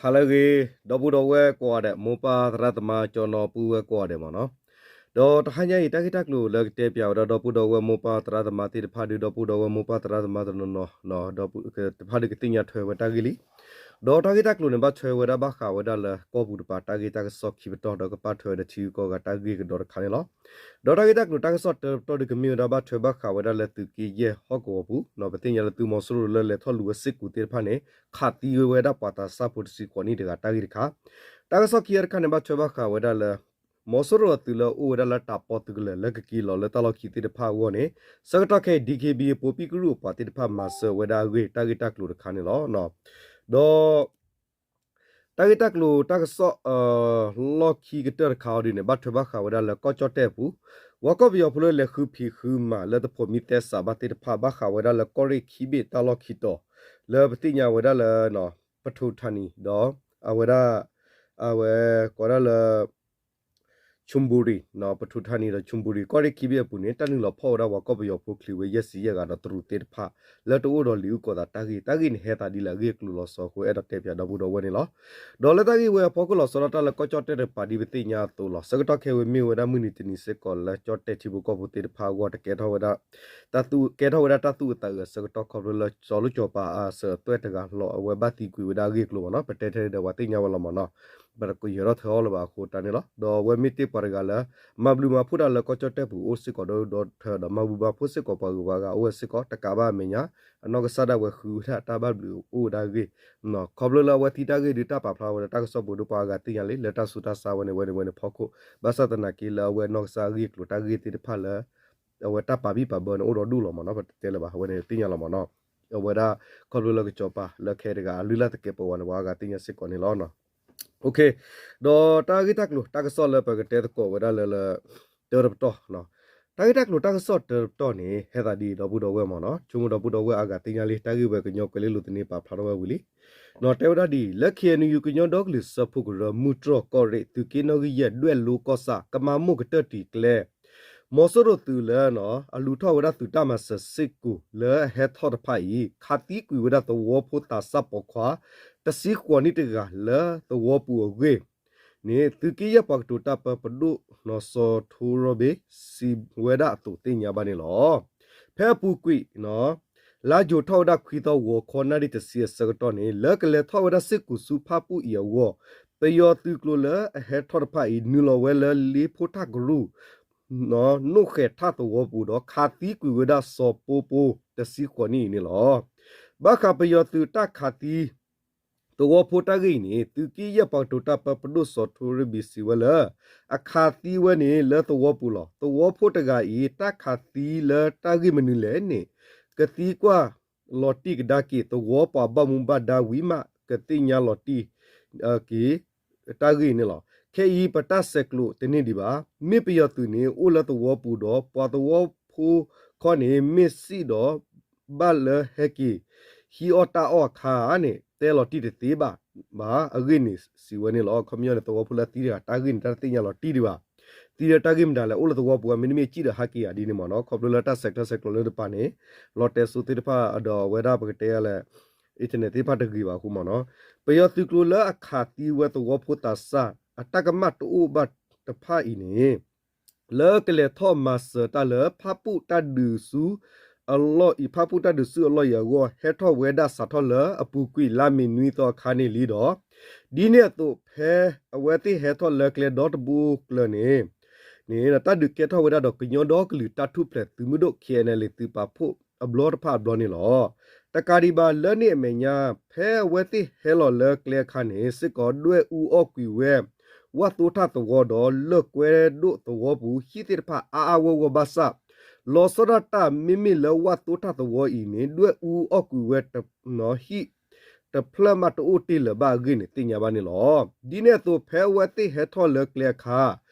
ဟါလၢအဂ့ၤ ဒီပုၢ်ဒီဝဲၢ်ကိးဂၤဒဲး မိၢ်ပၢ်သရၣ်သမါ ကၠီနီၤပုၢ်ဝဲၢ်ကိးဂၤဒဲးမ့ၢ်နီၤ. ဒီးတဟါညါအံၤ တၢ်ဂ့ၢ်တၢ်ကျိၤလၢကတဲပၠးဝဲဒၣ် ဒီပုၢ်ဒီဝဲၢ်မိၢ်ပၢ်သရၣ်သမါသ့ၣ်တဖၣ် ဒီး ဒီပုၢ်ဒီဝဲၢ်မိၢ်ပၢ်သရၣ်သမါတနီၤနီၤ ဒီးတဖၣ်ဒုးကသ့ၣ်ညါထွဲဝဲတၢ်ဂ့ၢ်လံ. ဒီးတၢ်ဂ့ၢ်တၢ်ကျိၤန့ၣ် ဘၣ်ထွဲဝဲဒၣ်ဘၣ်ဃးဝဲဒၣ်လၢကီၢ်ပူၤတပၤ တၢ်ဂ့ၢ်တၢ်ကစီၣ်ခံပတီၢ် ဒီးကပၣ်ထွဲဝဲဒီးထံဂုၤကီၢ်ဂၤတၢ်ဂ့ၢ်ကဒီးတခါန့ၣ်လီၤ. ဒီးတၢ်ဂ့ၢ်တၢ်ကျိၤတၢ်ကစီၣ်တပတီၢ်ဒုးကမ့ၢ်ဝဲဒၣ် ဘၣ်ထွဲဘၣ်ဃးဝဲဒၣ်လၢသုးက့ယဲၢ်ဟီၣ်ကဝီၤပူၤ ပသ့ၣ်ညါလၢသုးမီၤစိရိၤလၢလဲၤထီၣ်လူၤဝဲစ့ၢ်ကီးသ့ၣ်တဖၣ်န့ၣ် ခးသံဝဲဒၣ်ပှၤသးစၢ်ဖိတဆံဃိးနံၣ်တဂၤတၢ်ဂ့ၢ်တခါ. တၢ်ကစီၣ်ခံဂၤတခါန့ၣ် ဘၣ်ထွဲဘၣ်ဃးဝဲဒၣ်လၢ မီၤစိရိၤအသုးလၢအိၣ်ဝဲဒၣ်လၢတၢ်ပီၣ်သုးကလၢၤလၢကက့ၤလီၤလၢတၢ်လီၢ်ခံသ့ၣ်တဖၣ်အဂီၢ်န့ၣ် ဆၢကတီၢ်ခဲအံၤ DKBA ပိာ်ပံၣ်ကရူၢ်အပှၤသ့ၣ်တဖၣ်မၤစၢၤဝဲဒၣ်အဂ့ၢ် တၢ်ဂ့ၢ်တၢ်ကျိၤတခါန့ၣ်လီၤ. ဒီး တၢ်ဂ့ၢ်တၢ်ကျိၤတၢ်ကစီၣ် လီၢ်ခံကတၢၢ်တခါအီၤဒ်န့ၣ် ဘၣ်ထွဲဘၣ်ဃးဝဲဒၣ်လၢကီၢ်ကၠီၣ်တဲၣ်အပူၤ ပှၤကီၢ်ပယီၤဖိလၢလဲၤဃုဖံးဃုမၤလၢတဖိးမံသဲစးဘၣ်သ့ၣ်တဖၣ် ဘၣ်ဃးဝဲဒၣ်လၢကီၢ်ရ့ၣ်ခံဘ့ၣ်တၢ်လီၢ်ခံတီၤ လၢပသ့ၣ်ညါဝဲဒၣ်လၢ ပထူးထါနံၤ ဒီး အဝဲဒၣ် အဝဲကိးဒၣ်လၢ ချူဘိရံၤ ပထူးထါနံၤဒီးချူဘိရံၤ ကီၢ်ရ့ၣ်ခံဘ့ၣ်အပူၤန့ၣ် တၢ်နုာ်လီၤဖီၣ်ဝဲဒၣ်ပှၤကီၢ်ပယီၤဖိချံဝဲ ယဲၢ်ဆံယဲၢ်ဂၤဒီးတရူးသ့ၣ်တဖၣ် လၢတအိၣ်ဒီးလံာ်အုၣ်ကီၤသးတၢ်ဂ့ၢ် တၢ်ဂ့ၢ်န့ၣ်ဟဲသးဒ်လဲၣ်အဂ့ၢ်အကျိၤလီၤဆီအဃိ အဲၣ်ဒိးတဲပၠးဒီပုၢ်ဒီဝဲၢ်န့ၣ်လီၤ. ဒီးလၢတၢ်ဂ့ၢ်ဝဲအဖီခိၣ်လီၤဆီဒၣ်တၢ်လၢကီၢ်ကၠီၣ်တဲၣ်တကပၤဒ်ပသ့ၣ်ညါအသိးလီၤ. ဆၢကတီၢ်ခဲအံၤဝဲမ့ၢ်ဝဲဒၣ်မုၢ်နံၤတနံၤစ့ၢ်ကီးလၢကၠီၣ်တဲၣ်ထံဖိကီၢ်ဖိသ့ၣ်တဖၣ်အဂီၢ် တကဲထီၣ်ဝဲဒၣ် တၢ်သူ ကဲထီၣ်ဝဲဒၣ်တၢ်သူၣ်အုးသးအုးအဆၢကတီၢ် ခီဖျိလၢစီၤလိၣ်စီၤပၤအစၢၤအသွဲၣ်တဂၤလီၤ အဝဲဘၣ်သံကွံာ်ဝဲဒၣ်အဂ့ၢ်အကျိၤမ့ၢ်နီၤ. ပတဲထဲန့ၣ်ဒီးပှၤသ့ၣ်ညါဝဲလီၤမ့ၢ်နီၤ. ပတကယၢၤထီၣ်ထၢအီၤလၢၤဘၣ်အဃိတၢ်န့ၣ်လီၤ. ဒီးအဝဲမ့ၢ်တ့ၢ်ပှၤတဂၤလၢ မၤဘျုးမၤဖှိၣ်တၢ်လၢကီၢ်ကၠီၣ်တဲၣ်ပူၤအိၣ်စ့ၢ်ကီးဒီဒီထၢဒီး မၤဘျုးမၤဖှိၣ်စ့ၢ်ကီးပှၤဂုၤပှၤဂၤအိၣ်ဝဲစ့ၢ်ကီး တကးဘၣ်အမဲာ်ညါ အနီၢ်ကစၢ်ဒၣ်ဝဲဃုဝဲဒၣ်တၢ်ဘၣ်ဘျုးအိၣ်ဝဲဒၣ်အဂ့ၢ် ခီဖျိလၢအဝဲသံတၢ်ဂ့ၢ်ဒုးတၢ်ပာ်ဖျါဝဲဒီးတၢ်ကစီၣ်ပူၤဒီးပှၤအဂၤသ့ၣ်ညါလံ လၢတၢ်ဆူးတၢ်ဆါဝဲန့ၣ်ဝဲန့ၣ်ဝဲန့ၣ်ဖီခိၣ် ဘၣ်ဆၣ်သနာ်က့လၢအဝဲနီၢ်ကစၢ်အဂ့ၢ်အကျိၤတၢ်ဂ့ၢ်သ့ၣ်တဖၣ်လၢ အဝဲတၢ်ပာ်ဘံၣ်ပာ်ဘၢန့ၣ်အိၣ်ဒီးဒူၣ်လီၤမ့ၢ်နီၤ ပတတဲလၢၤဘၣ် အဝဲန့ၣ်သ့ၣ်ညါလီၤမ့ၢ်နီၤ အဝဲဒၣ်ခီဖျိလၢကစီၤပၤလၢခဲတဂၤ အလုၢ်လၢ်သကဲးပဝးန့ၣ် ပှၤအဂၤသ့ၣ်ညါစ့ၢ်ကီးန့ၣ်လီၤ. ဒီးတၢ်ဂ့ၢ်တၢ်ကျိၤတၢ်ကစီၣ်လၢပကတဲသကိးဝဲဒၣ်လၢလၢ တၢတပတီၢ် တၢ်ဂ့ၢ်တၢ်ကျိၤတၢ်ကစီၣ်တၢတပတီၢ်န့ၣ် ဟဲသးဒ်အံၤဒီပုၢ်ဒီဝဲၢ်မ့ၢ်နီၤ ဆိကမိၣ်ဒီပုၢ်ဒီဝဲၢ်အါဂၤသ့ၣ်ညါလံ တၢ်ဂ့ၢ်ဝဲကညီကွဲၤလ့လိၤသန့ပာ်ဖျါထီၣ်ဝဲဝံၤလံ တဲဝဲဒၣ်ဒ်အံၤ လၢ KNU ကညီဒီကလုာ်စၢဖှိၣ်ကရၢ မုၢ်တြီၢ်ကီၢ်ရ့ၣ် သုးက့နီၣ်ဂံၢ်ယဲၢ် ဒွဲၣ်လိကီၢ်ဆၣ် ကမၤမိၢ်ကတၢၢ်တံၤကျဲ မီၤစိရိၤသုးလၢ အလူၤထီၣ်ဝဲဒၣ်သုးတၢ်မၤစၢၤစ့ၢ်ကီးလၢအဟဲထီၣ်တဖၣ်အံၤ ခးသံကွံာ်ဝဲဒၣ်သဝီဖိသးစၢ်ပိာ်ခွါ တဆံဃိးနံၣ်တဂၤလၢသဝီပူၤအဂ့ၢ်န့ၣ် သုးက့ယဲၢ်ပှၤကတိၤတၢ်ပၢပဒိၣ် စီၤထူရဘ့ စံးဝဲဒၣ်အသိးသ့ၣ်ညါဘၣ်န့ၣ်လီၤ. ဖဲအပူၤကွံာ် လါယူၤထီၣ်ဝဲဒၣ်ခွံသီ ဂီၤခီနၣ်ရံၣ်တဆံအဆၢကတီၢ်န့ၣ် လၢကလဲၤထီၣ်ဝဲဒၣ်စ့ၢ်ကီးဆူဖၣ်ပူၣ်အံၤအဂီၢ် ပယီၤသုးကျိၤလၢအဟဲထီၣ်တဖၣ်အံၤ နုာ်လီၤဝဲလၢလ့ဖိထၣ်ကရူၢ် နိၣ်ဃဲၤထၣ်သဝီပူၤဒီး ခးသံကွံာ်ဝဲဒၣ်စီၤပိပိတဆံဃိးနံၣ်အံၤန့ၣ်လီၤ. ဘၣ်ဃးပယီၤသုးတၢ်ခးသံ သဝီဖိတၢ်ဂ့ၢ်အံၤန့ၣ် သုးက့ယဲၢ်ပှၤကတိၤတၢ်ပၢပဒိၣ်စီၤထူရဘ့စံးဝဲလၢ အခးသံဝဲန့ၣ်လၢသဝီပူၤလီၤ. သဝီဖိတဂၤအံၤ တၢ်ခးသံလၢတၢ်ဂ့ၢ်မနုၤလဲၣ်န့ၣ် ကသံကွၢ်လီၤတံၢ်ကဒါက့ၤ သဝီပှၤဘၣ်မူဘၣ်ဒါဝံၤမး ကသ့ၣ်ညါလီၤတံၢ်က့ၤ တၢ်ဂ့ၢ်အံၤန့ၣ်လီၤ. ခဲအံၤပတၢ်ဆဲးကျိးတန့ၢ်ဒံးဘၣ်. မ့ၢ်ပယီၤသုးန့ၣ် အိၣ်လၢသဝီပူၤဒီး ပှၤသဝီဖိခီန့ၣ် မ့ၢ်စံၣ်ဒီး ဘၣ်လၢဟဲက့ၤ ဟံးအီၣ်တၢ်အီၣ်အခါန့ၣ် တဲလီၤတံၢ်တသ့ဘၣ်ဘၣ်အဂ့ၢ်န့ၣ် စံးဝဲန့ၣ်လီၤ. ခီပညီန့ၣ် သဝီဖိလၢသံတဂၤ တၢ်ဂ့ၢ်န့ၣ် တၢ်တသ့ၣ်ညါလီၤတံၢ်ဒံးဘၣ်. သံဒီးတၢ်ဂ့ၢ်မတၤလဲၣ် အိၣ်လၢသဝီပူၤ မ့တမ့ၢ်စံၣ်ဒီးဟးက့ၤဧါဒ်န့ၣ်မ့ၢ်နီၤ. ခီဖျိလၢတၢ်ဆဲးကျိးဆဲးကျိးလၢတပၤန့ၣ် လီၤတဲာ်စိသ့ၣ်တဖၣ်ဒီးအဝဲဒၣ်ပကတဲလဲၣ် internet သ့ၣ်တဖၣ်တဂ့ၤဘၣ်အဃိမ့ၢ်နီၤ. ပယီၤသုးကျိၤလၢအခးသံဝဲသဝီဖိသးစၢ် အတၢ်ကမၣ်တအိၣ်ဘၣ်တဖၣ်အံၤန့ၣ် လၢကလဲၤထီၣ်မၤစၢၤတၢ်လၢဖၣ်ပူၣ်တၢ်ဒုးဆူအလီၢ်အံၤ ဖၣ်ပူၣ်တၢ်ဒုးဆူအလီၢ်အံၤအဂီၢ် ဟဲထီၣ်ဝဲဒၣ်စးထီၣ်လၢအပူၤကွံာ်လါမ့ၤနွံသီအခါန့ၣ်လံဒီး ဒ်န့ၣ်အသိးဖဲအဝဲသ့ၣ်ဟဲထီၣ်လၢကျဲဒီတဘိကျၢၤန့ၣ် န့ၣ် တၢ်ဒုးကဲထီၣ်ဝဲဒၣ်ဒီးကညီဒီကလုာ်တၢ်ထူၣ်ဖျဲးသုးမုၢ်ဒိၣ် KNLA သုးပာ်ဖှိၣ်အဘျီတဖၣ်အဘျီန့ၣ်လီၤ. တကးဒံးဘၣ်လၢန့ၣ်အမဲာ်ညါ ဖဲအဝဲသ့ၣ်ဟဲလီၤလၢကျဲအခါန့ၣ် စ့ၢ်ကီးဒွဲၣ်အူအီၣ်ကွံာ်ဝဲ ဝၣ်သိထၣ်သဝီဒီး လၢၢ်ကွဲဒိၣ်သဝီပူၤ ဟံၣ်သ့ၣ်တဖၣ်အါအါဂီၢ်ဂီၢ်ဘၣ်ဆၣ် လီၤဆီဒၣ်တၢ်မ့မ့ၢ်လၢဝၣ်သိထၣ်သဝီအံၤန့ၣ် ဒွဲၣ်အူအီၣ်ကွံာ်ဝဲ ဟံၣ်တဖျၢၣ်မးတအိၣ်တ့ၢ်လၢၤဘၣ်အဂ့ၢ်န့ၣ် သ့ၣ်ညါဘၣ်န့ၣ်လီၤ. ဒ်န့ၣ်အသိးဖဲအဝဲသ့ၣ်ဟဲထီၣ်လၢကျဲအခါ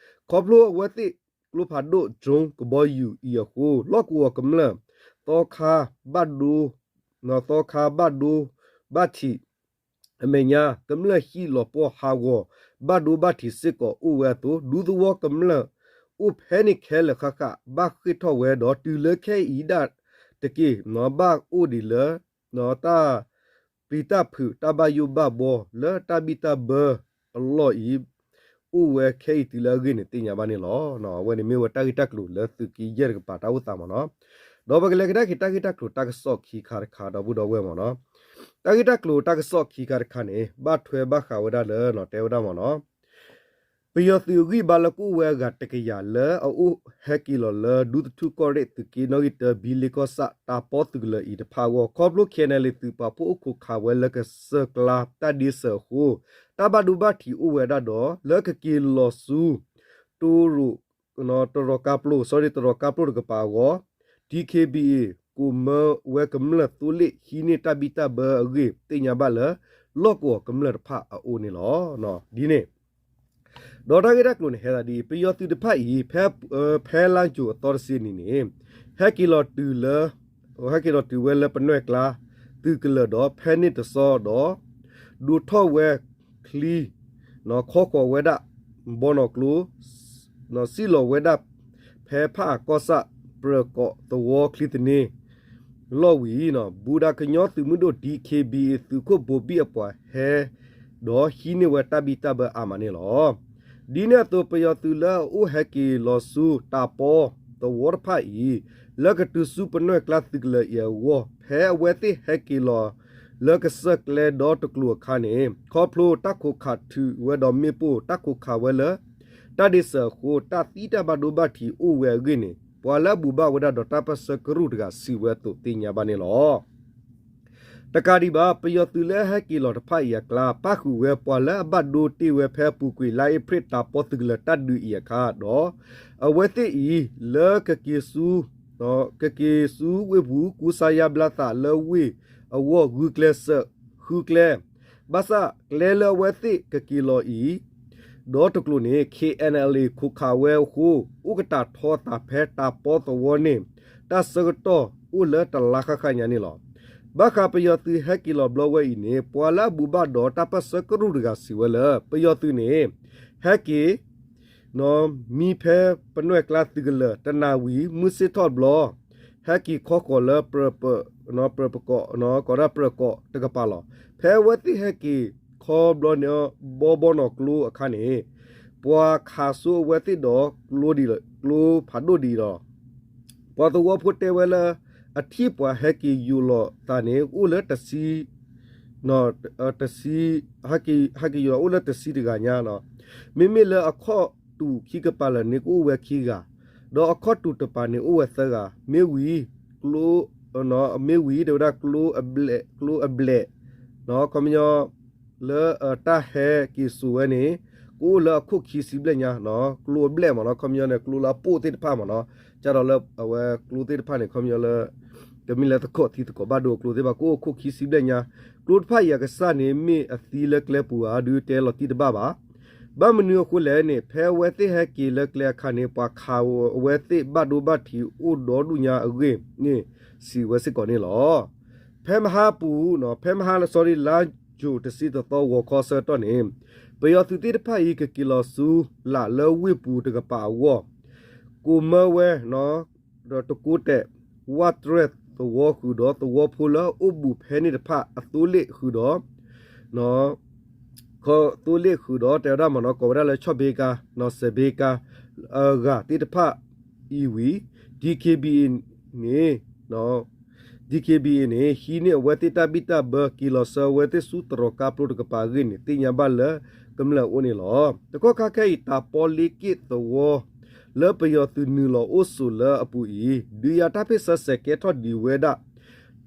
ခီဖျိအဝဲသ့ၣ်ကျိဖးဒိၣ် drone ကဘီယူၤအံၤအဃိ လီၢ်ကဝီၤကမျၢၢ် သီခါဘၣ်ဒိ သီခါဘၣ်ဒိဘၣ်ထံး အမဲာ်ညါ ကမျၢၢ်ဟံၣ်လီၤပှီၢ်ဟးဂီၤ ဘၣ်ဒိဘၣ်ထံးစ့ၢ်ကီးအိၣ်ဝဲအသိး ဒူသဝီကမျၢၢ် အိၣ်ဖဲန့ၣ်ခဲလၢာ်ဃၣ်ဃၣ် ဘၣ်ဃ့ၢ်ထီၣ်ဝဲဒီးတုၤလၢခဲအံၤဒၣ်တက့ၢ် ဘၣ်အိၣ်ဒံးလၢ တၢ် ပျံၤတၢ်ဖုးတၢ်ဘၣ်ယိၣ်ဘၣ်ဘီလၢတၢ်ဘံၣ်တၢ်ဘၢအလီၢ်အံၤ အိၣ်ဝဲခဲအံၤတုၤလၢအဂ့ၢ်န့ၣ် သ့ၣ်ညါဘၣ်န့ၣ်လီၤ. အဝဲန့ၣ်မ့ၢ်ဝဲတၢ်ဂ့ၢ်တၢ်ကျိၤလၢသုးက့ယဲၢ်တကပၤတၢ်အိၣ်သးမ့ၢ်နီၤ. ဒီးပကလဲၤကဒါက့ၤတၢ်ဂ့ၢ်တၢ်ကျိၤတၢ်ကစီၣ်ခံခါတခါ ဒီပုၢ်ဒီဝဲၢ်မ့ၢ်နီၤ. တၢ်ဂ့ၢ်တၢ်ကျိၤတၢ်ကစီၣ်ခံခါတခါန့ၣ် ဘၣ်ထွဲဘၣ်ဃးဝဲဒၣ်လၢနီၤ တဲဝဲဒၣ်မ့ၢ်နီၤ ပယီၤသုးအဂံၢ်ဘါလၢကအိၣ်ဝဲအဂၤတကယၤလၢအအိၣ်ဟဲက့ၤလီၤလၢဒူသထူၣ်ကီၢ်ရ့ၣ် သုးက့နီၣ်ဂံၢ်တၢ ဘံလ့ကီၢ်ဆၣ် တၢ်ပီသုးကလၢၤအံၤတဖၣ်အဂီၢ် ခီဖျိ KNLA သုးပာ်ဖှိၣ်အိၣ်ခိးခးဝဲလၢကစၢၢ်ကျါတၢ်ဒ့စၢၤအဃိ တၢ်ဘၣ်ဒိဘၣ်ထံးအိၣ်ဝဲဒၣ်ဒီး လၢကက့ၤလီၤဆူ တရူး တရီးကါပျိ sorry တရီးကါပျိတကပၤအဂီၢ် DKBA ကိးမၢဝဲကမျၢၢ်သိလ့ၣ်ဟံးန့ၢ်တၢ်ဘံၣ်တၢ်ဘၢအဂ့ၢ် သ့ၣ်ညါဘၣ်လၢ လီၢ်ကဝီၤကမျၢၢ်တဖၣ်အအိၣ်န့ၣ်လီၤ. ဒ်န့ၣ် ဒီးတၢ်ဂ့ၢ်တၢ်ကျိၤန့ၣ် ဟဲသးဒ်အံၤ ပယီၤသုးတဖၣ်အံၤ ဖဲ ဖဲလါယူၤအသီတဆံနံၤန့ၣ် ဟဲက့ၤလီၤတုၤလၢ ဟဲက့ၤလီၤတုၤဝဲလၢပနွဲၢ်ကျါ သုးကလၢၤဒီး ဖဲန့ၣ်တစီဒီး ဒိးထီၣ်ဝဲချံ ခီဃီၤဝဲဒၣ် ဘီနီၣ်ကျိ စံၣ်လီၤဝဲဒၣ် ဖဲဖးအၣ်ကီၢ်ဆၣ် ပြၢၤကီးသဝီချံသန့ လီၢ်ဝံၤ ဘူဒၤကညီသုးမုၢ်ဒိၣ် DKBA သုးခိၣ်ဘိဘံၣ်အပှၤဟဲ ဒီးဟံးန့ၢ်ဝဲတၢ်ဘံၣ်တၢ်ဘၢအါမးန့ၣ်လီၤ. ဒ်န့ၣ်အသိး ပယီၤသုးလၢအအိၣ်ဟဲက့ၤလီၤဆူတၢ်ပီသဝီတဖၣ်အံၤ လၢကတုၤဆူပနွဲၢ်ကျါသုးကလၢၤအံၤအဂီၢ် ဖဲအဝဲသ့ၣ်ဟဲက့ၤလီၤလၢကစၢၢ်ကျဲဒီတကျိၤအခါန့ၣ် ခီဖျိတၢ်ခိးခးထုးဝဲဒီးမ့ၣ်ပိၢ် တၢ်ခိးခးဝဲလၢ တၢ်ဒ့စၢၤအဃိ တၢ်သံတၢ်ဘၣ်ဒိဘၣ်ထံးအိၣ်ဝဲအဂ့ၢ်န့ၣ် ပှၤလၢအဘူၣ်ဘၣ်ဝဲဒၣ်ဒီးတၢ်ပၢၢ်ဆၢကရူၢ်တဂၤစံးဝဲအသိးသ့ၣ်ညါဘၣ်န့ၣ်လီၤ. တကးဒံးဘၣ် ပယီၤသုးလၢအဟဲက့ၤလီၤတဖၣ်အံၤအကျါ ပၣ်ဃုာ်ဝဲပှၤလၢအဘၣ်ဒိတ့ၢ်ဝဲဖဲအပူၤကွံာ် လါအ့ဖြ့ၣ် တၢ်ပီသုးကလၢၤတၢ်ဒုးအံၤအခါဒီး အဝဲသ့ၣ်အံၤ လၢကက့ၤဆူ ကက့ၤဆူဝ့ၢ်ပူၤ ကူစါယါဘျါသးလၢဝ့ၢ်အဂီၢ်ဂုာ်ကျဲးစၢးဃုကျဲ ဘၣ်ဆၣ်ကျဲလၢအဝဲသ့ၣ်ကက့ၤလီၤအံၤ ဒီတကျိၤန့ၣ် KNLA ခိးခးဝဲအဃိ အိၣ်ကတၢ်ထီသးဖဲတၢ်ပီသဝီန့ၣ် တၢ်ဆၢကတီၢ်အိၣ်လၢတလါဃၣ်ဃၣ်ညါန့ၣ်လီၤ. ဘၣ်ဃးပယီၤသုးဟဲက့ၤလီၤဘျီဝဲအံၤန့ၣ် ပှၤလၢအဘူၣ်ဘၣ်ဒီးတၢ်ပၢၢ်ဆၢကရူၢ်တဂၤစံးဝဲလၢ ပယီၤသုးန့ၣ် ဟဲက့ၤ မံဖဲပနွဲၢ်ကျါသုးကလၢၤ တနၤဝံၤ မုၢ်ဆ့ၣ်ထီၣ်ဘျီ ဟဲက့ၤခီဃီၤလၢ ပြၢၤပကီး ကိးဒၣ်ပြၢၤကီးတကပၤလီၤ. ဖဲအဝဲသ့ၣ်ဟဲက့ၤခီဘျီန့ၣ် ဘီဘီနီၣ်ကျိအခါန့ၣ် ပှၤခးဆိအဝဲသ့ၣ်ဒီးကျိဒ် ကျိဖးဒိၣ်ဒ်အံၤလီၤ. ပှၤသဝီဖိတဲဝဲလၢ အထံၣ်ပှၤဟဲက့ၤယိာ်လီၤသးန့ၣ် အိၣ်လၢတဆံ တဆံ ဟဲက့ၤယိာ်လီၤအိၣ်လၢတဆံတဂၤညါလီၤ. မ့မ့ၢ်လၢအခီၣ်တူာ်ခံကပၤလၢာ်န့ၣ် ကအိၣ်ဝဲခံဂၤ, ဒီးအခီၣ်တူာ်တပၤန့ၣ်အိၣ်ဝဲသၢဂၤ, မ့ၢ်ဝံၤ ကျိ မ့ၢ်ဝံၤတဲဝဲဒၣ် ကျိအဘျဲၣ်, ခီပညီ လၢတၢ်ဟဲက့ၤစိာ်ဝဲန့ၣ် ကအိၣ်လၢအခိၣ်ခံဆံဘျဲၣ်ညါ, ကျိအဘျဲၣ်မ့ၢ်နီၤ, ခီပညီန့ၣ် ကျိလၢအပိၢ်သ့ၣ်တဖၣ်မ့ၢ်နီၤ, ကဒီးလၢအဝဲကျိသ့ၣ်တဖၣ်န့ၣ် ခီပညီလၢ တမ့ၢ်လၢသကိးထံသကိးဘၣ်ဒိအကျိသ့ၣ်တဖၣ် ကအိၣ်ခိၣ်ခံဆံဘျဲၣ်ညါ, ကျိတဖၣ်အံၤအကစၢ်န့ၣ် မ့ၢ်အသံလၢကျဲပူၤဧါ ဒုးတဲလီၤတံၢ်တဘၣ်ဘၣ်. ဘၣ်မနုၤအဃိလဲၣ်န့ၣ် ဖဲအဝဲသ့ၣ်ဟဲက့ၤလၢကျဲအခါန့ၣ် ပှၤခးအဝဲသ့ၣ်ဘၣ်ဒိဘၣ်ထံးအိၣ်ဒီဒူၣ်ညါအဂ့ၢ်န့ၣ် စံးဝဲစ့ၢ်ကီးန့ၣ်လီၤ. ဖဲမဟါပူၤ, ဖဲမဟါ sorry လါယူၤတဆံတသီ ဂီၤခီဆၢကတီၢ်န့ၣ် ပယီၤသုးသ့ၣ်တဖၣ်အံၤ ကက့ၤလီၤဆူလာ်လၢဝ့ၢ်ပူၤတကပၤအဂီၢ် ကိးမၢဝဲ ဒီးတကိးတဲာ် ဝၣ်တရဲၣ်သဝီဃုာ်ဒီး သဝီဖိလၢအအိၣ်ဘူးဖဲန့ၣ်တဖၣ်အသိလ့ၣ်ဃုာ်ဒီး သိလ့ၣ်ဃုာ်ဒီး တဲဝဲဒၣ်မ့ၢ်နီၤ ကိးဝဲဒၣ်လၢဆီၣ်ဘ့ကါ စဲးဘ့ကါ အဂၤသ့ၣ်တဖၣ်အံၤဝံၤ DKBA န့ၣ် DKBA န့ၣ် ဟံးန့ၢ်အဝဲသ့ၣ်တၢ်ဘံၣ်တၢ်ဘၢ က့ၤလီၤဆှၢအဝဲသ့ၣ်ဆူတရီးကါပျိတကပၤအဂ့ၢ်န့ၣ် သ့ၣ်ညါဘၣ်လၢကမျၢၢ်အအိၣ်န့ၣ်လီၤ. တကီၢ်ခါခဲအံၤ တၢ်ပီလ့က့ၣ်သဝီ လၢပယီၤသုးနုာ်လီၤအိၣ်ဆိးလၢအပူၤအံၤ ဒုးယၤတၢ်ဖ့ၣ်ဆၢစဲးကဲထီၣ်ဒံးဝဲဒၣ်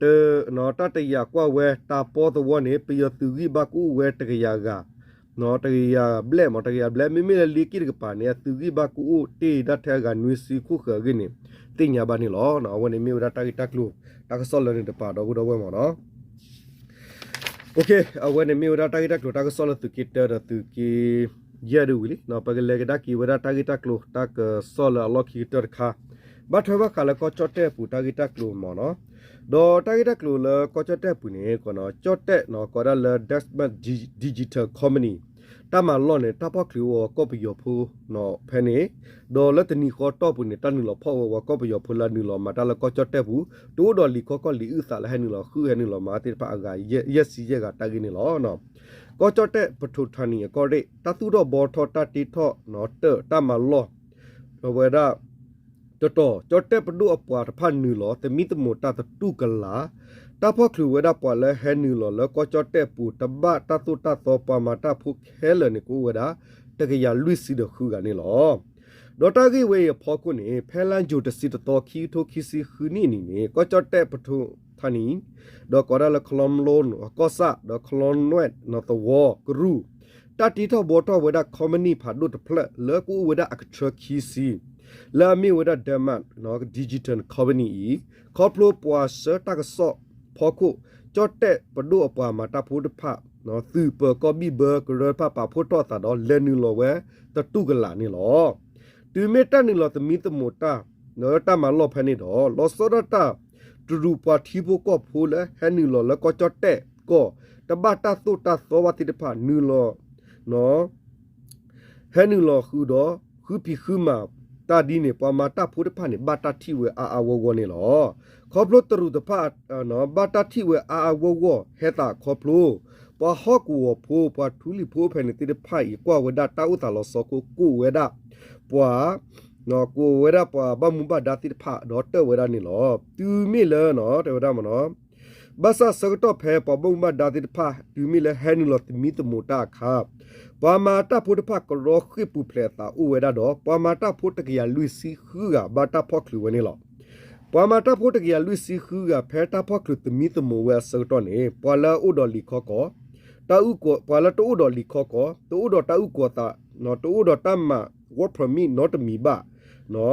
တၢ်တယာ်ကွၢ်ဝဲ တၢ်ပီသဝီန့ၣ် ပယီၤသုးဂံၢ်ဘါကအိၣ်ဝဲတကယၤဂၤ တကယၤဘျဲၣ်မ့ၢ် တကယၤဘျဲၣ် မ့မ့ၢ်လၢလ့က့ၣ်တကပၤန့ၣ် အသုးဂံၢ်ဘါကအိၣ်တ့ၢ်ဒၣ်ထဲအဂၤနွံဆံခိၣ်ဃၢၤအဂ့ၢ်န့ၣ် သ့ၣ်ညါဘၣ်န့ၣ်လီၤ. အဝဲန့ၣ်မ့ၢ်ဝဲဒၣ်တၢ်ဂ့ၢ်တၢ်ကျိၤ တၢ်ကစီၣ်လၢန့ၣ်တပၤ ဒီပုၢ်ဒီဝဲၢ်မ့ၢ်နီၤ. အဝဲန့ၣ်မ့ၢ်ဝဲဒၣ်တၢ်ဂ့ၢ်တၢ်ကျိၤ တၢ်ကစီၣ်လၢသုးက့တၢဒီးသုးက့ယဲၢ်ဒၣ်ဝံၤလံ. ပကလဲၤကဒါက့ၤဝဲဒၣ်တၢ်ဂ့ၢ်တၢ်ကျိၤ တၢ်ကစီၣ်လၢအလီၢ်ခံကတၢၢ်တခါ ဘၣ်ထွဲဘၣ်ဃးလၢကီၢ်ကၠီၣ်တဲၣ်အပူၤတၢ်ဂ့ၢ်တၢ်ကျိၤမ့ၢ်နီၤ. ဒီးတၢ်ဂ့ၢ်တၢ်ကျိၤလၢကီၢ်ကၠီၣ်တဲၣ်အပူၤန့ၣ် ကီၢ်ကၠီၣ်တဲၣ် ကိးဒၣ်လၢ Dexmark Digital Company တၢ်မၤလီၢ်န့ၣ် တၢ်ဖီၣ်ချုးဝဲကီၢ်ပယီၤဖိဖဲန့ၣ်, ဒီးလၢတနံၤဃီတီၢ်ပူၤန့ၣ် တၢ်နုာ်လီၤဖီၣ်ဝဲပှၤကီၢ်ပယီၤဖိလၢနုာ်လီၤမၤတၢ်လၢကီၢ်ကၠီၣ်တဲၣ်ပူၤ, တအိၣ်ဒီးလံာ်ခီကီၢ်လံာ်အုၣ်သးလၢဟဲနုာ်လီၤဃုဟဲနုာ်လီၤမၤသ့ၣ်တဖၣ်အဂၤယဲၢ်ဆံယဲၢ်ဂၤတၢ်ဂ့ၢ်န့ၣ်လီၤ. ကီၢ်ကၠီၣ်တဲၣ် ပထူးထါနံၤ အကီၢ်ရ့ၣ် တၢ်သူၣ်ထီၣ်ဘှီထီၣ်တၢ်တ့ထီၣ် တၢ်မၤလီၢ် အဝဲဒၣ် တတီၤ ကၠီၣ်တဲၣ်ပဒိၣ်အပှၤတဖၣ်နုာ်လီၤ သမံသမိးတၢ်သတူၢ်ကလာ်, တၢ်ဖီၣ်ချုးဝဲဒၣ်ပှၤလၢဟဲနုာ်လီၤလၢကီၢ်ကၠီၣ်တဲၣ်ပူၤ တဘၣ်တၢ်သိၣ်တၢ်သီ ပှၤမၤတၢ်ဖိခဲလၢာ်န့ၣ် ကအိၣ်ဝဲဒၣ် တကယၤလွံၢ်ဆံဒီးဃုဂၤန့ၣ်လီၤ. ဒီးတၢ်ဂ့ၢ်ဝဲအံၤအဖီခိၣ်န့ၣ် ဖဲလါယူၤတဆံတသီ ခံကထိခံဆံဃုနံၣ်အနံၤန့ၣ် ကီၢ်ကၠီၣ်တဲၣ် ပထူးထါနံၤ ဒီးကိးဒၣ်လၢ ခလီမလိ ကီၢ်ဆၣ် ဒီး ခလီနွဲၣ် သဝီကရူၢ် တၢ်တ့ထီၣ်ဘှီထီၣ်ဝဲဒၣ် company ဖးဒိၣ်တဖျၢၣ် လၢကအိၣ်ဝဲဒၣ်အကထၢခံဆံ လၢအမ့ၢ်ဝဲဒၣ် Denmark Digital Company အံၤ ခီဖျိပှၤဆှၢတၢ်ကစီၣ်ဖီခိၣ် ကၠီၣ်တဲၣ်ပဒိၣ်အပှၤမၤတၢ်ဖိတဖၣ် သုးပၢၤကီၢ်ဘံၣ်ဘၢကရၢတဖၣ်ပာ်ဖှိၣ်ထီၣ်အသးဒီး လဲၤနုာ်လီၤဝဲသတူၢ်ကလာ်န့ၣ်လီၤ. တုၤမ့ၢ်တၢ်နုာ်လီၤသမံသမိးတၢ် လၢတၢ်မၤလီၢ်ဖဲန့ၣ်ဒီး လီၤဆီဒၣ်တၢ်တရူးပှၤထံဖိကီၢ်ဖိလၢဟဲနုာ်လီၤလၢကီၢ်ကၠီၣ်တဲၣ်ကီၢ် တဘၣ်တၢ်သိၣ်တၢ်သီဘၣ်သ့ၣ်တဖၣ် နုာ်လီၤ ဟဲနုာ်လီၤဃုာ်ဒီး ဃုဖံးဃုမၤတၢ်ဒ်န့ၣ် ပှၤမၤတၢ်ဖိတဖၣ်န့ၣ် ဘၣ်တၢ်ထံၣ်ဝဲအါအါဂီၢ်ဂီၢ်န့ၣ်လီၤ. ခီဖျိတရူးတဖၣ် ဘၣ်တၢ်ထံၣ်ဝဲအါအါဂီၢ်ဂီၢ် ဟဲသးခီဖျိ ပှၤဟီၣ်ကဝီၤဖိ ပှၤထူလံၤဖိဖဲန့ၣ်သ့ၣ်တဖၣ်အံၤ ကွၢ်ဝဲဒၣ်တၢ်အိၣ်သးလီၤဆီခိၣ် ကိးဝဲဒၣ် ပှၤ ကိးဝဲဒၣ်ပှၤဘၣ်မူဘၣ်ဒါသ့ၣ်တဖၣ် ဒီးတၢၣ်ဝဲဒၣ်န့ၣ်လီၤ. တုၤမ့ၢ်လၢ တဲဝဲဒၣ်မနီၤ ဘၣ်ဆၣ်ဆၢကတီၢ်ဖဲပှၤဘၣ်မူဘၣ်ဒါသ့ၣ်တဖၣ် တုၤမ့ၢ်လၢဟဲနုာ်လီၤသမံသမိးတၢ်အခါ ပှၤမၤတၢ်ဖိတဖၣ်ကရီဃ့ၢ်ပူၤဖျဲးအသးအိၣ်ဝဲဒၣ်ဒီး ပှၤမၤတၢ်ဖိတကယၤလွံၢ်ဆံဃုဂၤ ဘၣ်တၢ်ဖီၣ်ချုးဝဲန့ၣ်လီၤ. ပှၤမၤတၢ်ဖိတကယၤလွံၢ်ဆံဃုဂၤ ဖဲတၢ်ဖီၣ်ချုးသမံသမိးဝဲအဆၢကတီၢ်န့ၣ် ပှၤလၢအအိၣ်ဒီးလံာ်ခီကီၢ် တၢ်အုၣ်ကီၤ ပှၤလၢတအိၣ်ဒီးလံာ်ခီကီၢ် တအိၣ်ဒီးတၢ်အုၣ်ကီၤသး တအိၣ်ဒီးတၢ်မၤ work permit နီတမံၤဘၣ် ဒီ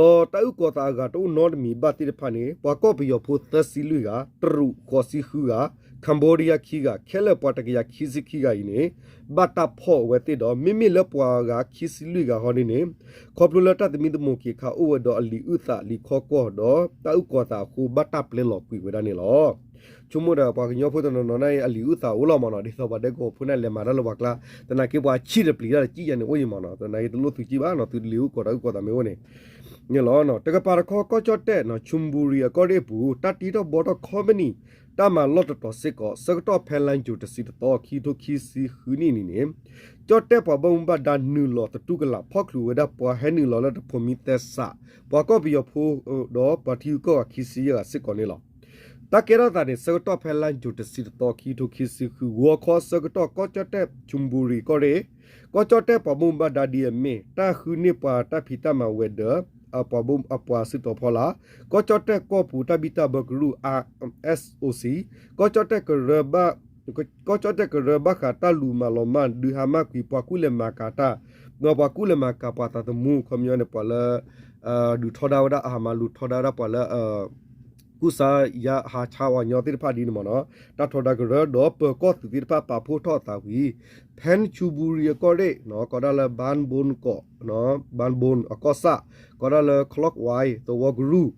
းတၢ်အုၣ်ကီၤသးအဂၤတအိၣ်နီတမံၤဘၣ်သ့ၣ်တဖၣ်န့ၣ် ပှၤကီၢ်ပယီၤဖိသၢဆံလွံၢ်ဂၤ, တရူးဃိးဆံဃုဂၤ, Cambodia ခံဂၤ, ခဲလၢာ်ပှၤတကယၤခံဆံခံဂၤအံၤန့ၣ် ဘၣ်တၢ်ဖီၣ်ဝဲသ့ၣ်ဒီး မ့မ့ၢ်လၢပှၤဂၤခံဆံလွံၢ်ဂၤဟီဒ်န့ၣ် ခီဖျိလၢတၢ်သမံသမိးက့ၤခါအိၣ်ဝဲဒီးအလံာ်အုၣ်သးလံာ်ခီကီၢ်ဒီးတၢ်အုၣ်ကီၤသးအဃိ ဘၣ်တၢ်ပျဲလီၤကွံာ်ဝဲဒၣ်န့ၣ်လီၤ. ဆိကမိၣ်ဒီးပှၤကညီဖိတနီၤနီၤန့ၣ် အလံာ်အုၣ်သးအိၣ်လီၤမနီၤ ဒ်သိးပှၤဒဲကဝီၤဖိန့ၣ် လဲၤမၤတၢ်လၢပှၤကျါ သနာ်က့ပှၤဆံၣ်တပျံၤတၢ်တစံၣ်ယါန့ၣ် အိၣ်ယံၤမနီၤ သနာ်က့တလိၣ်သုစံၣ်ဘၣ်နီၤ သုလံာ်အုၣ်ကီၤတၢ်အုၣ်ကီၤသးမ့ၢ်အိၣ်န့ၣ် န့ၣ်လီၤ. တကပၤတခီကီၢ်ကၠီၣ်တဲၣ် ခၠူၣ်ဘူရံၤအကီၢ်ရ့ၣ်အပူၤ တၢ်တ့ထီၣ်ဘှီထီၣ် company တၢ်မၤလီၢ်တတီၤစ့ၢ်ကီး ဆၢကတီၢ်ဖဲလါယူၤတဆံတသီ ခံကထိခံဆံဃုနံၣ်အနံၤန့ၣ် ကၠီၣ်တဲၣ်ပှၤဘၣ်မူဘၣ်ဒါနုာ်လီၤသတူၢ်ကလာ် ဖီၣ်ချုးဝဲဒၣ်ပှၤဟဲနုာ်လီၤလၢတဖိးမံသဲစး ပှၤကီၢ်ပယီၤဖိ ဒီးပှၤထံဂုၤကီၢ်ဂၤခံဆံယဲၢ်ဂၤစ့ၢ်ကီးန့ၣ်လီၤ. တၢ်ကဲထီၣ်သးန့ၣ် ဆၢကတီၢ်ဖဲလါယူၤတဆံတသီ ခံကထိခံဆံဃု ဂီၤခီဆၢကတီၢ် ကီၢ်ကၠီၣ်တဲၣ် ခၠူၣ်ဘူရံၤကီၢ်ရ့ၣ် ကီၢ်ကၠီၣ်တဲၣ်ပှၤဘၣ်မူဘၣ်ဒါဒ်အမ့ၢ် တၢ်ဃုန့ၢ်ပှၤတၢ်ဖံးတၢ်မၤဝဲၤဒၢး အပှၤဘၣ် အပှၤစုတီၤဖီလာ် ကီၢ်ကၠီၣ်တဲၣ်ကီၢ်ပူၤတၢ်ဘံၣ်တၢ်ဘၢကရူၢ် RSOC ကီၢ်ကၠီၣ်တဲၣ်ကရၢ ကီၢ်ကၠီၣ်တဲၣ်ကရၢဘၣ်ဃးတၢ်လူၤမၤလီၤမၢ် ဒုးဟါမၢ်ကွံာ် ပှၤကူၣ်လဲၤမၤကၤတၢ် ပှၤကူၣ်လဲၤမၤကၤပှၤသးသမူ ခီပညီန့ၣ် ပှၤလၢ ဒုးထီဒါဝဲဒၣ်အဟးမၤလူၤထီဒါဝဲဒၣ်ပှၤလၢ ကူၣ်ဆါယါဟးဆါပှၤကညီသ့ၣ်တဖၣ်ဒ်န့ၣ်မနီၤ တၢ်ထီဒါကရၢ ဒီးပၢၤကီၢ်သုးသ့ၣ်တဖၣ် ပာ်ဖှိၣ်ထီၣ်အသးဝံၤ ဖဲခၠူၣ်ဘူရံၤအကီၢ်ရ့ၣ် ကိးဒၣ်လၢ ဘၣ်ဘိၣ်ကီၢ် ဘၣ်ဘိၣ်အကီၢ်ဆၣ် ကိးဒၣ်လၢ ခလီၣ်ဝါ သဝီကရူၢ်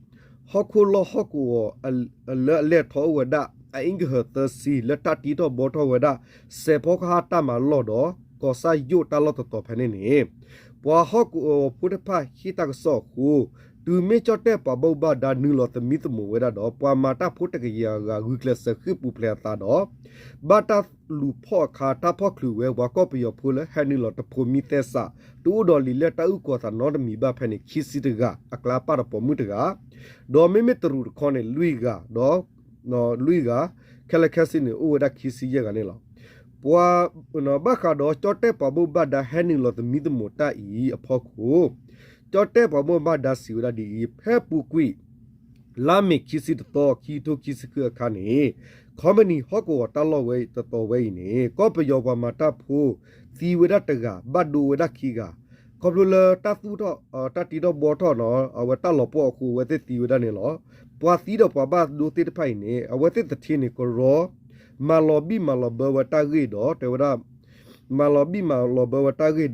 ဟီၣ်ခိၣ်လီၢ်ဟီၣ်ကဝီၤ လၢအလဲၢ်ထီၣ်အိၣ်ဝဲဒၣ် အအ့ၣ်ကဟၢၤသၢဆံ လၢတၢ်တ့ထီၣ်ဘှီထီၣ်ဝဲဒၣ် စဲးဖီကဟၣ်တၢ်မၤလီၢ်ဒီး ကီၢ်ဆၣ်ယိၣ်တၢ်လီၢ်တတီၤဖဲန့ၣ်န့ၣ် ပှၤဟီၣ်ကဝီၤဖိတဖၣ်ဟ့ၣ်တၢ်ကစီၣ်အဃိ တုၤမ့ၢ်ကၠီၣ်တဲၣ်ပှၤဘၣ်မူဘၣ်ဒါနုာ်လီၤသမံသမိးဝဲဒၣ်ဒီး ပှၤမၤတၢ်ဖိတကယၤဂၤဂုာ်ကျဲးစၢးဃ့ၢ်ပူၤဖျဲးအသးဒီး ဘၣ်တၢ်လူၤဖီၣ်အခါ တၢ်ဖီၣ်ချုးဝဲပှၤကီၢ်ပယီၤဖိလၢဟဲနုာ်လီၤတဖိးမံသဲစး တအိၣ်ဒီးလံာ်လဲၢ်တၢ်အုၣ်ကီၤသးနီတမံၤဘၣ်ဖဲန့ၣ် ခံဆံတဂၤ အကျါပာ်တပိာ်မုၣ်တဂၤ ဒီးမ့မ့ၢ်တရူးတခီန့ၣ် လွံၢ်ဂၤ ဒီး လွံၢ်ဂၤ ခဲလၢာ်ခဲဆ့န့ၣ် အိၣ်ဝဲဒၣ်ခံဆံယဲၢ်ဂၤန့ၣ်လီၤ. ပှၤ ဘၣ်ဃးဒီးကၠီၣ်တဲၣ်ပှၤဘၣ်မူဘၣ်ဒါဟဲနုာ်လီၤသမံသမိးတၢ်အံၤအဖီခိၣ် ကၠီၣ်တဲၣ်ပှၤဘၣ်မူဘၣ်ဒါစံးဝဲဒၣ်ဒ်အံၤ ဖဲအပူၤကွံာ် လါမ့ၤခံဆံတသီ ခံကထိခံဆံဃုအခါန့ၣ် company ဟီၣ်ကဝီၤတၢ်လီၢ်ဝဲတတီၤဝဲအံၤန့ၣ် ကီၢ်ပယီၤပှၤမၤတၢ်ဖိ သံဝဲဒၣ်တဂၤ ဘၣ်ဒိဝဲဒၣ်ခံဂၤ ခီဖျိလၢတၢ်သူၣ်ထီၣ် တၢ်တ့ထီၣ်ဘှီထီၣ်နီၤ အဝဲတၢ်လီၤပှီၢ်အဃိ အဝဲသ့ၣ်သံဝဲဒၣ်န့ၣ်လီၤ. ပှၤသံဒီးပှၤဘၣ်ဒိသ့ၣ်တဖၣ်အံၤန့ၣ် အဝဲသ့ၣ်သထ့န့ၣ် ကရီ မၤလီၤဘံၣ်မၤလီၤဘၢဝဲတၢ်ဂ့ၢ်ဒီး တဲဝဲဒၣ် မၤလီၤဘံၣ်မၤလီၤဘၢဝဲတၢ်ဂ့ၢ်ဒီး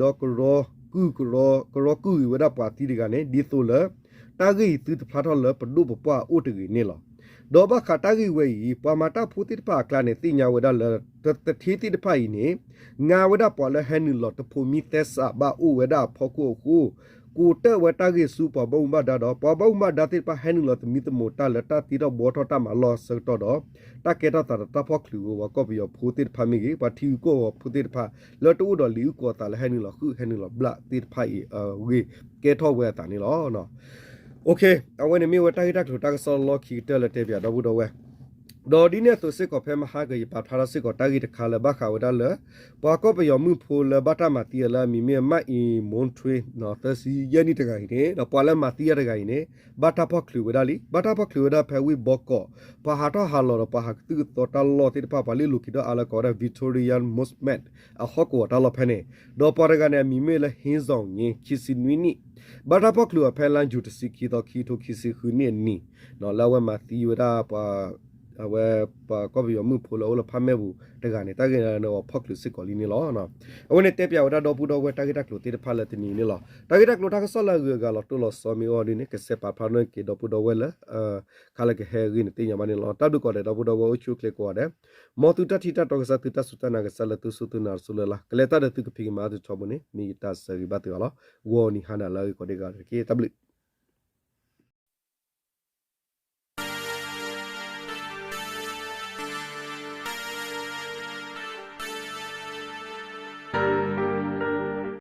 ကရီကုၢ် ကရီ ကရီကုၢ်ဂ့ၤဝဲဒၣ်ပှၤသံတဂၤန့ၣ် ဒ်သိးလၢ တၢ်ဂ့ၢ်အံၤသုတဖျါထီၣ်လၢပဒိၣ်ပပှၢ်အအိၣ်တဂ့ၤန့ၣ်လီၤ. ဒီးဘၣ်ဃးတၢ်ဂ့ၢ်ဝဲအံၤ ပှၤမၤတၢ်ဖိသ့ၣ်တဖၣ်အကျါန့ၣ် သ့ၣ်ညါဝဲဒၣ်လၢ တထ့သ့ၣ်တဖၣ်အံၤန့ၣ် ငါဝဲဒၣ်ပှၤလၢဟဲနုာ်လီၤတဖိးမံသဲစးဘၣ်အိၣ်ဝဲဒၣ်အဖီခိၣ်အဃိ ကိးတၢၣ်ဝဲတၢ်ဂ့ၢ်ဆူပှၤဘၣ်မူဘၣ်ဒါဒီး ပှၤဘၣ်မူဘၣ်ဒါသ့ၣ်တဖၣ်ဟဲနုာ်လီၤသမံသမိးတၢ်လၢတၢ်သ့ထီၣ်ဘှီထီၣ်တၢ်မၤလီၢ်အဆၢကတီၢ်ဒီး တၢ်ကဲထီၣ်သးဒီးတၢ်ဖီၣ်ချုးဝဲပှၤကီၢ်ပယီၤဖိသ့ၣ်တဖၣ်မ့ၢ်ဂ့ၤ ပှၤထံဂုၤကီၢ်ဂၤဖိသ့ၣ်တဖၣ် လၢတအိၣ်ဒီးလံာ်အုၣ်ကီၤအသးလၢဟဲနုာ်လီၤဃုာ်ဟဲနုာ်လီၤဘျၣ်သ့ၣ်တဖၣ်အံၤအဂ့ၢ် ကဲထီၣ်ဝဲအသးန့ၣ်လီၤ. အဝဲန့ၣ်မ့ၢ်ဝဲတၢ်ဂ့ၢ်တၢ်ကျိၤတၢ်ကစီၣ်လၢလီၢ်ခံကတၢၢ်လၢတဲပၠးဒီပုၢ်ဒီဝဲၢ် ဒီးဒ်န့ၣ်အသိးစ့ၢ်ကီးဖဲမဟါကယပာ်ဖျါထီၣ်စ့ၢ်ကီးတၢ်ဂ့ၢ်တခါလၢဘၣ်ဃးဝဲဒၣ်လၢ ပှၤကီၢ်ပယီၤမုၣ်ဖိလၢဘၣ်တၢ်မၤသံအီၤလၢအမံၤမ့ၢ် မၣ်အံၤမူထွ့ သၢဆံယဲၢ်နံၣ်တဂၤအံၤန့ၣ် ဒီးပှၤလၢမၤသံအီၤတဂၤအံၤန့ၣ် ဘၣ်တၢ်ဖီၣ်ချုးဝဲဒၣ်လံ ဘၣ်တၢ်ဖီၣ်ချုးဝဲဒၣ်ဖဲဝ့ၢ်ဘီကီး ပှၤဟးထီၣ်ဟးလီၤဒီးပှၤဟးကသုၣ်ကသီတၢ်လီၢ်သ့ၣ်တဖၣ် ပှၤလ့ၣ်လိာ်က့ၤဒီးအါလၢကိးဝဲဒၣ် Victorian Monument အဟီၣ်ကဝီၤတၢ်လီၢ်ဖဲန့ၣ် ဒီးပှၤတဂၤန့ၣ် အမံၤမ့ၢ်လၢ ဟ့ၣ်စီၣ်င့ ခံဆံနွံနံၣ် ဘၣ်တၢ်ဖီၣ်ချုးအီၤဖဲလါယူၤတဆံခံသီ ခံကထိခံဆံဃုနံၣ်အနံၤ လၢအဝဲမၤသံဝဲဒၣ် အဝဲ ပှၤကီၢ်ပယီၤမုၣ်ဖိလၢအအိၣ်လၢဖးမဲၢ်ပူၤတဂၤန့ၣ် တၢ်ဂ့ၢ်န့ၣ်အီၤဖီၣ်ချုးစ့ၢ်ကီးလံန့ၣ်လီၤ. အဝဲန့ၣ်တဲပၠးဝဲဒၣ်ဒီပုၢ်ဒီဝဲၢ်တၢ်ဂ့ၢ်တၢ်ကျိၤသ့ၣ်တဖၣ်လၢတနံၤအံၤန့ၣ်လီၤ. တၢ်ဂ့ၢ်တၢ်ကျိၤတၢ်ကစီၣ်လၢအဂုၤအဂၤလီၤတိၢ်လီၤဆီမ့ၢ်အိၣ်ဒ်န့ၣ် ကစဲးပာ်ဖျါထီၣ်က့ၤဒီပုၢ်ဒီဝဲၢ်လၢ ခါလၢကဟဲအဂ့ၢ်န့ၣ်သ့ၣ်ညါဘၣ်န့ၣ်လီၤ. တၢ်ဘျုးကိးဂၤဒဲးဒီပုၢ်ဒီဝဲၢ်အိၣ်ဆူၣ်အိၣ်ချ့ကိးဂၤဒဲး မ်သုတၢ်ထံၣ်တၢ်တီကစၢ်သုတၢ်စူၢ်တၢ်နာ်ကစၢ်လၢသုစူၢ်သုနာ်တစူၢ်လၢ်လၢ် ကလဲၤတၢ်ဒီးသုကဖံးကမၤအါသုထီဘိန့ၣ် မ့ၢ်ယတၢ်ဆၢဂ့ၤဘၣ်သုအီၤလီၤ. ဂီၤနံၤဟါနၤလၢအဂ့ၤကိးဒံးဂၤတက့ၢ်. တၢ်ဘျုး